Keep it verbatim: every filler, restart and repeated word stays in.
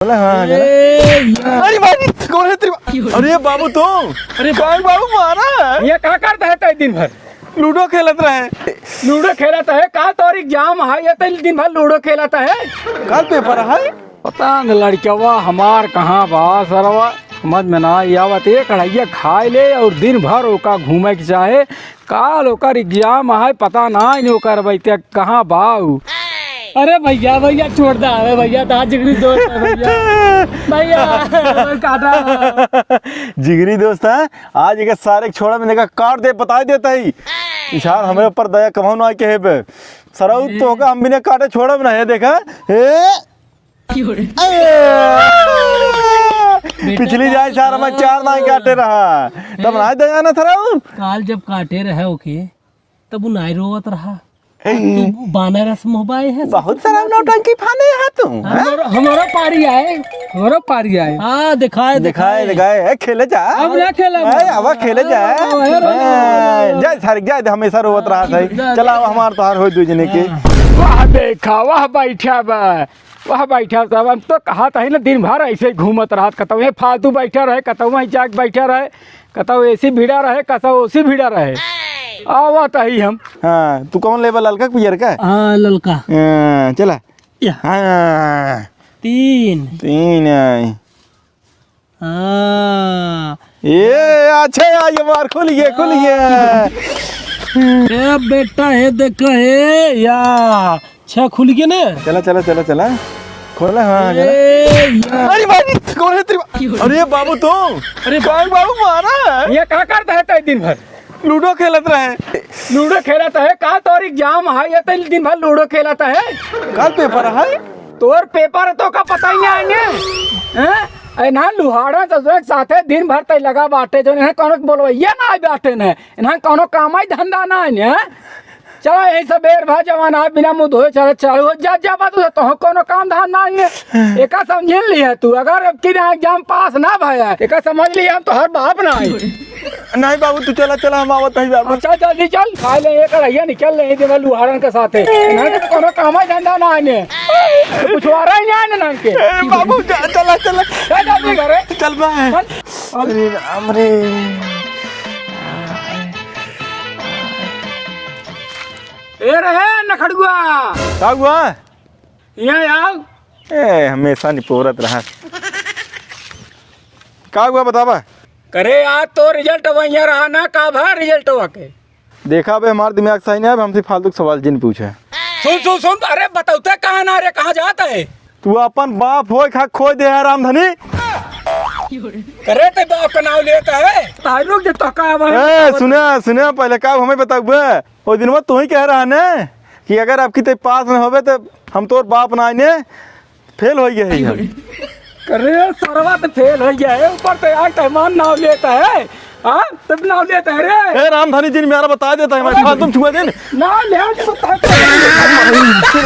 बोला, हाँ, हाँ, बोला। ए, यार। अरे भाई, कौन है तेरी बा-, अरे बाबू तुम? अरे बाबू, बाबू मारा है। ये का करता है तय दिन भर? लूडो खेलत रहे। लूडो खेलत है? का तोर exam है? ये तय दिन भर लूडो खेलत है? कल paper है? पता न लड़कवा हमार कहाँ बा सरवा, समझ में ना आवत। एक कढ़ैया खाए ले और दिन भर ओका घूमे के चाहे। काल ओकर exam है, पता ना इन ओकर बैठे कहाँ बा उ। अरे भैया, भैया छोड़ दा, अरे भैया, ता जिगरी दोस्त है भैया। भैया, काटा। जिगरी दोस्त है, आज एक सारे के छोड़ा में देखा काट दे, बता देता ही। इशार हमरे ऊपर दया कमाओ ना के हेबे। सरऊ तो का हम बिना काटे छोड़ा में ना है, देखा। ए, बेटा पिछली जाए साल हमें चार नाई काटे रहा, तब ना दया ना था राउर। काल जब काटे रहे ओके, तब उ नाई रोवत रहा। तू बानर रस मोहबाए है। बहुत सारा नौटंकी फाने है तू, हैं? हमारो, हमारो पारी आए, हमारो पारी आए। हाँ, दिखाए, दिखाए, दिखाए। दिखाए। ए, खेले जा। अब ना खेला ए, अब। अब खेले जा। हाँ, हाँ, हाँ, हाँ। ए, जा, सारे, जा, हमेशा रोवत रहा था। जा, चला, जा। अब हमार तोहार हो दू जने के। हाँ। वाह, देखा, वाह, बैठा बा। वह बैठा, तब हम तो कहा था ही ना, दिन भर ऐसे ही घूमत रहत, कतौ ये फालतू बैठा रहे, कतौ वहीं जाके बैठा रहे, कतौ एसी भिड़ा रहे, कतौ ओसी भिड़ा रहे। आवत ही हम। हाँ, तू कौन लेबा, ललका के पियर का? हाँ, ललका। हाँ, चला। या। हाँ। तीन। तीन आई। हाँ। ए, अच्छा, आ, ये बार खुल गया, खुल गया। ए बेटा, हे देख, हे या, छह खुल गया ना? चला, चला, चला, चला। खोला, हाँ, हाँ, चला। ए, या। अरे भाई, कौन है तेरी बा-, अरे बाबू तुम? अरे बाबू, बाबू मारा है। ये का करता है तय दिन भर? लूडो खेलत रहे। लूडो खेलत है? का तोर exam है, ये तो दिन भर लूडो खेलत है। कल paper है? तोर paper है तो का पता ही नहीं आएंगे? हैं? ए ना लुहाड़ा ससुर के साथे दिन भर तय लगा बाटे, जो इन्हें कौनो बोलवैया ना आए बाटे ने, इन्हें कौनो काम ही धंधा ना है ने, हैं? चला यही सबेर भा जवान आ बिना मुंह धोए चला चालू हो जा, जा बात से तो कौनो काम धाम ना है। एका समझ लिया तू, अगर अब की ना exam pass ना भया, एका समझ लिया हम तोहर बाप ना है। नहीं बाबू, तू चला, चला, हम आवत हई बाबू। अच्छा, जल्दी चल, खा ले, एक कढ़ैया निकल ले, दे लुहारन के साथे। नहीं तो कोनो काम ही धंधा ना आने। तो पिछवारा ही नहीं आने नाम के। ए, बाबू, जा, चला, चला। चल, जल्दी घरे। चल बा। चल। अरे राम रे। ए रहे नखड़ुआ। का हुआ? यहाँ आओ। ए, हमेशा निपोरत रहा। का हुआ बतावा? करे यार, तो result वहीं रहा ना, का भा result वा के? देखा बे, हमार दिमाग सही नहीं है, अब हमसे फालतू के सवाल जिन पूछे। सुन, सुन, सुन, अरे बतौते कहाँ ना रे, कहाँ जात है? तू अपन बाप होय खा खोय दे है रामधनी। करे ते बाप का नाम लेता है? ताई लोग जे तो का बा? ए, सुना, सुना, पहले का हमें बताऊ बे? ओ दिन वो तू ही कह रहा ना कि अगर आपकी ते पास न होवे तो हम तोर बाप ना आने, फेल हो गए ही हम। अरे सरवा तो फेल हो गया है, ऊपर तो यार तहमान नाम लेता है। हाँ, तब नाम लेता है रे। ए रामधनी जी ने मेरा बता देता है, मैं फालतू छुआ दे ना। नाम ले, हम तो बता